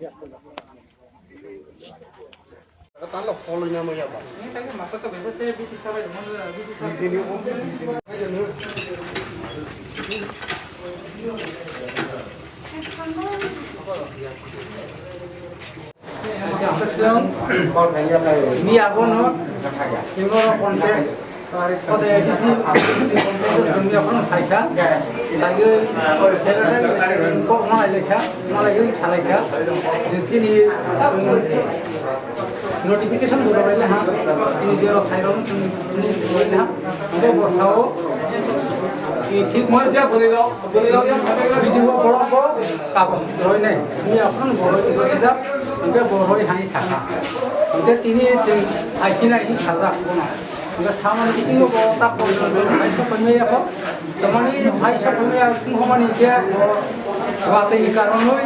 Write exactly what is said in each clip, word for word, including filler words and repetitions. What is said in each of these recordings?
Chwng miya bono Singora Ponte, Kote A D C, Ponte chwng miya bono phaikha. Lagi secretary kok malai lekha, malai salaikha. Chini notification bo rwbaile ha, chini jero thairok chwng rwbaile ha. Bo bosao thik mo video block bo kagoj roi nai. Ni aphano bo roi bo sijak, hingke bo roi hai saka. Hingke tini chwng hai khinai hi sajak bono. Hingke samani bisingo bo tak bo roi hai sok koi maya kho. Tamani hai sok koi maya sing homani ke bo watwi ni karonoi,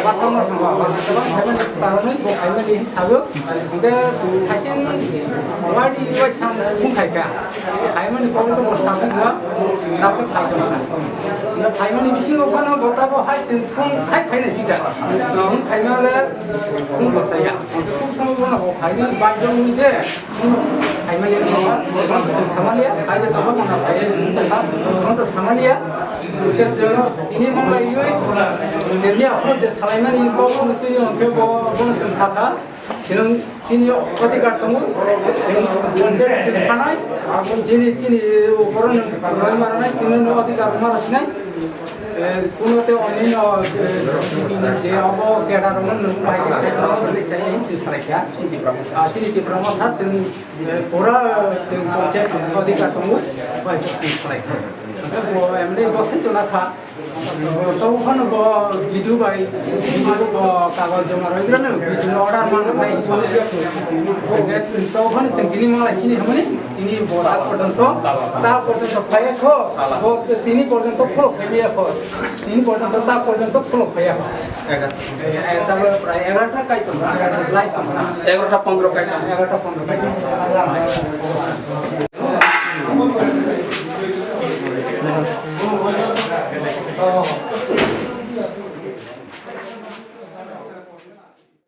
bathang ma thangwa, watwi kwbang hai mani karonoi bo hai mani hi sago. Hingke thaising wadi wai thang khum khai kha. Phaimani kok to bo sabu ba, tabuk phai tong kha. Na phaimani bisingo phano bo tabo hai chwng phung hai phainai phi kha. Phung phaima le phung bo saya. Khub samo bono bo phaini bai jong ni je, phaimani ni ba, bo to chwng samani ya, hai je tabo bono phai tong kha, bo to samani ya. Ke chwng ini mong lai yui, je miya phano je salaimani kok phano twi yong khe bo, bono chwng sakha. Chwng chini adhikar tongo, chwng panchayat chini phanai, chini, chini borokno roi maranai, chini no adhikar ma rwsinai. Eh, kuno te onino, eh, je abo keda rokno nwng bai khe khai rokno bini chai hin si salai kha. Ah, chini Tipra Motha chwng, eh, pura chwng panchayat adhikar tongo, bai chini salai kha. Bo M L A bo sai tona kha. Tabo phano bo video bai, video bo kagoj joma rwgwlano, video no order ma nai. Tabo phano chwng tini malai chini hamani, tini bo ta porjonto, ta porjonto phaiya kho, bo tini porjonto khulok phaiya kho, tini porjonto ta porjonto khulok phaiya kho. Eh, eh, tabo prai egarota kai tong, lai tong na. Egarota pondro kai tong. Egarota pondro kai tong.